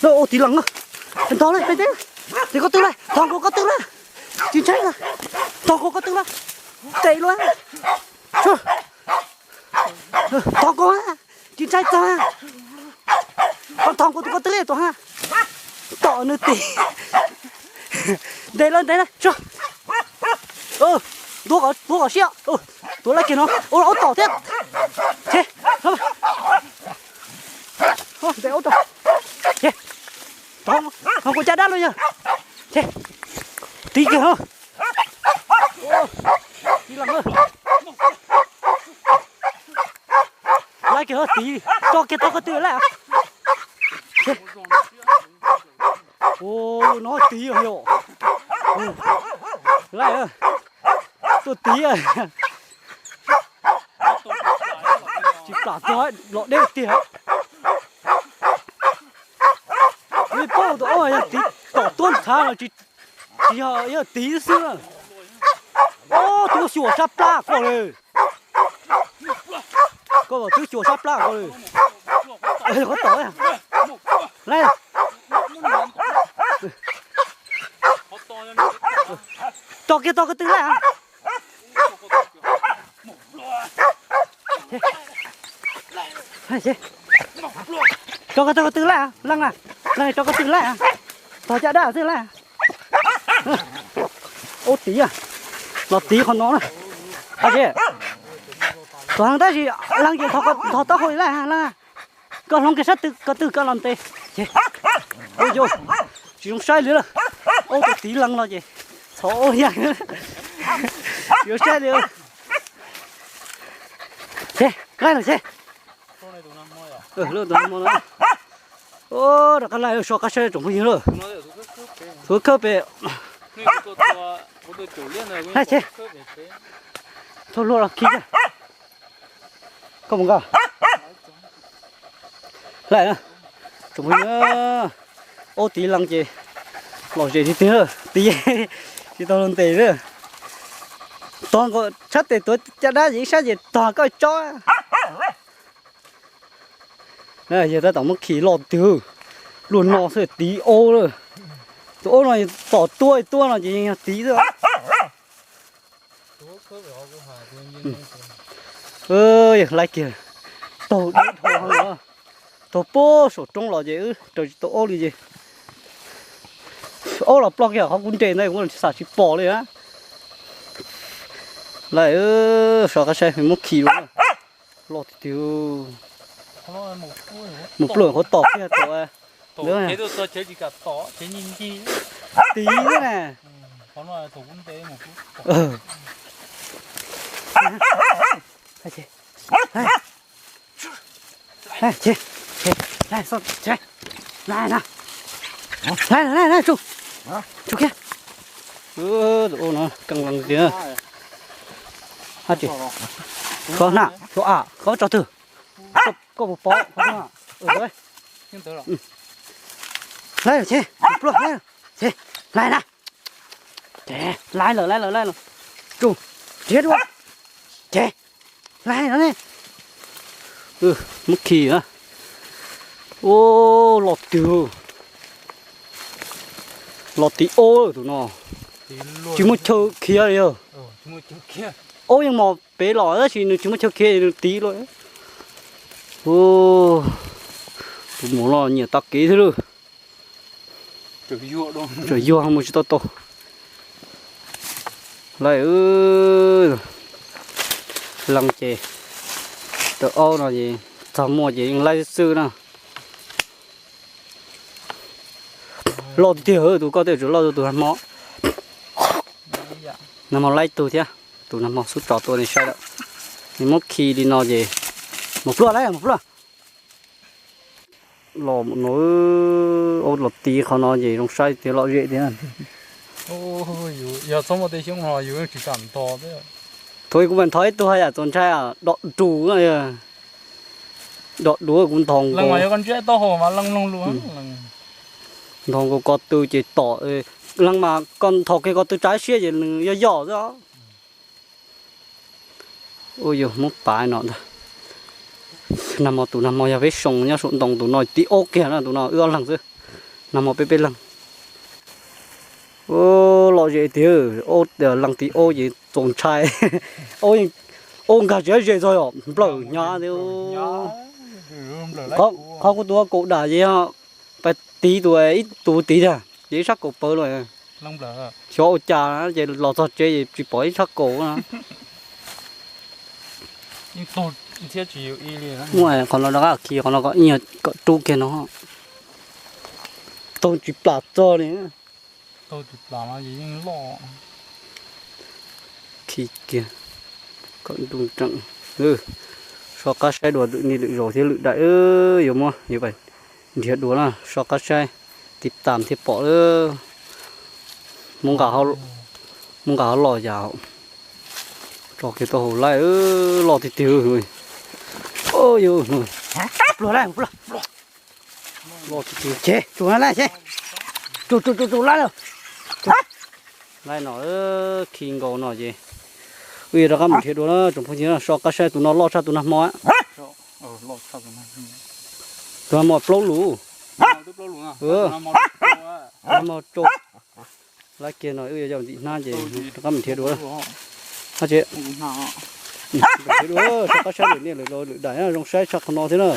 Ua tiv lees, ntog lawm, tes ko tw lawm, ntog nkaus ko tw lawm, tsis ntshai lawm, ntog nkaus ko tw lawm, tes lawm, ntog nkaus, tsis ntshai txog, koj ntog nkaus tus ko tw li tus ha, tom nws tiv, ntes lawm ntes lawm, tuav kom siab, tuav lawm kiag no, ua tom thiab, ntes ub rau, ntog nkaus caj dab lawm yog, tiv kiag no, tiv lees, lawm kiag no tiv, tso kiag tau ko tw lawm. Ua no tiv yom, lawm, tuaj tiv, tsis plam txog los deb tiag. Ib paub tus ob yog tiv tom tuab nthav los tsis, tsis yog, yog tiv xwb na. Ob tug xyuas sab plab koj li, koj twb xyuas sab plab koj li, qhov tom, lawm, tso kiag tau ko tw lawm. Tso ko tw ko tw lawm, leej, leej tso ko tw lawm, tog caj dab xwb lawm. Ub tiv, los tiv qhov no na. Tab sis, tus heev tab sis leej ces ntog taub hau li lawm leej. Koj hloov kiag sab tw ko tw koj los ntes. Ua yus tsis zoo saib li lawm. Ub tus tiv leej no ces txhov yam, tsis zoo saib li. Ces laij lawm ces. Rov qab laij, so qab saib tsoom phooj ywg lauj. Txhob khawb pem. Laij ces, txhob luag los khi. Koj mus nqa. Laij na, tsoom phooj ywg, ub tiv leej ces lom zem tiag tiag, tiv tsis tau luag ntes li. Tog nkaus sab tes tuav caj dab ces ib sab ces tog koj tsob. Yog tab tom muab khi loj tiag, luaj no xwb tiv ob lawm. Tus ob no tom tuab tuab no ces yog tiv xwb. Yog laij kiag, taug deb dhau, taug puag saum roob los ces wb raws tsis tau ob li ces. Ob los ploj kiag qhov kuv nres ntawd kuv xam tsis pom li. Laij, so qab saib muab khi loj tiag tiag. Mus pluaj qhov tom kiag tau. Tiv na. Laij, laij, laij, tsuj, tsuj kiag. Tus ub no keej leej tiag. Koj na, koj tso twg? Koj puas pom? Laij ces, pluaj, ces, laij na. Ces, laij lawm, laij lawm, laij lawm. Tsuj, riam dua. Ces, laij no ne. Muab khi na. Ub, los twg, los tiv ob tus no. Tsis muaj chaw khiav li yog. Ob yeej mos pem los tab sis nws tsis muaj chaw khiav nws tiv lawm. Tus mus no nyiam tag kev thiab lawm. Tseem yuag mus tsis tau tau. Laij, leej ces tau aub no es txog muaj ces yeej laij xwb na. Loj tiag tiag tus koj tej tsuas loj tus nag hmo. Nag hmo laij tug thiab, tus nag hmo xub tso tuaj nej saib lawm. Nws muab khi li no ces mus pluaj lawm, mus pluaj. Los no, ub, los tiv qhov no ces zoo saib tiag lom zem tiag. Yog txhob muaj tej xyoob no yus tsis kam ntog thiab. Thaum kuv mam ntog ib tug haj yam txaus ntshai, dom dus, dom dus kuv ntog nkaus. Ntog nkaus ko tw ces tom, leej mas koj ntog kiag ko tw tsav siab ces nws yog yog xwb. Ua yog muab pav no ntag. Nag hmo tus nag hmo yog peb soo nyob saum ntoo, tus no tiv ob kiag na, tus no wb ob leeg xwb. Nag hmo peb peb leeg. Lom zem tiag, leej twg ua ces txaus ntshai. Ua nkag tsis ze txog yom, nplawm hnyav tiag. Qhov kuv tus kaus dam ces yog pais tiv tus ib tug tiv tiag ces ib sab kaus pawv lawm. Xyov ua cas ces los txog tsev ces tsis pom ib sab kaus na. Muaj qhov no rov qab khi qhov no kom ib nyuag kom rub kiag no. Taug tsis plam txog li. Khi kiag kom ntuj tseem. Soj qab saib dua lwm niaj lwm zaus thiab lwm daim, yuav muab yuav nrhiav dua na, soj qab saib, tiv tam thiaj pom. Muab nqa hauv los yam, tso kiag tau hauv laij, loj tiag tiag. Pluag laij, pluag. Loj tiag tiag, tsum laij, tsum tsum tsum laij. Laij no, khi nkaus no ces wb yuav rov qab mus nrhiav dua na tsoom phooj ywg, soj qab saib tus no loj tshaj tus nag hmo. Tus nag hmo plaub lus. Nag hmo rau. Laij kiag no wb yuav yog ntim hnab ces rov qab mus nrhiav dua. Nrhiav dua, soj qab saib lwm niaj lwm daim zoo saib tshaj qhov no thiab na.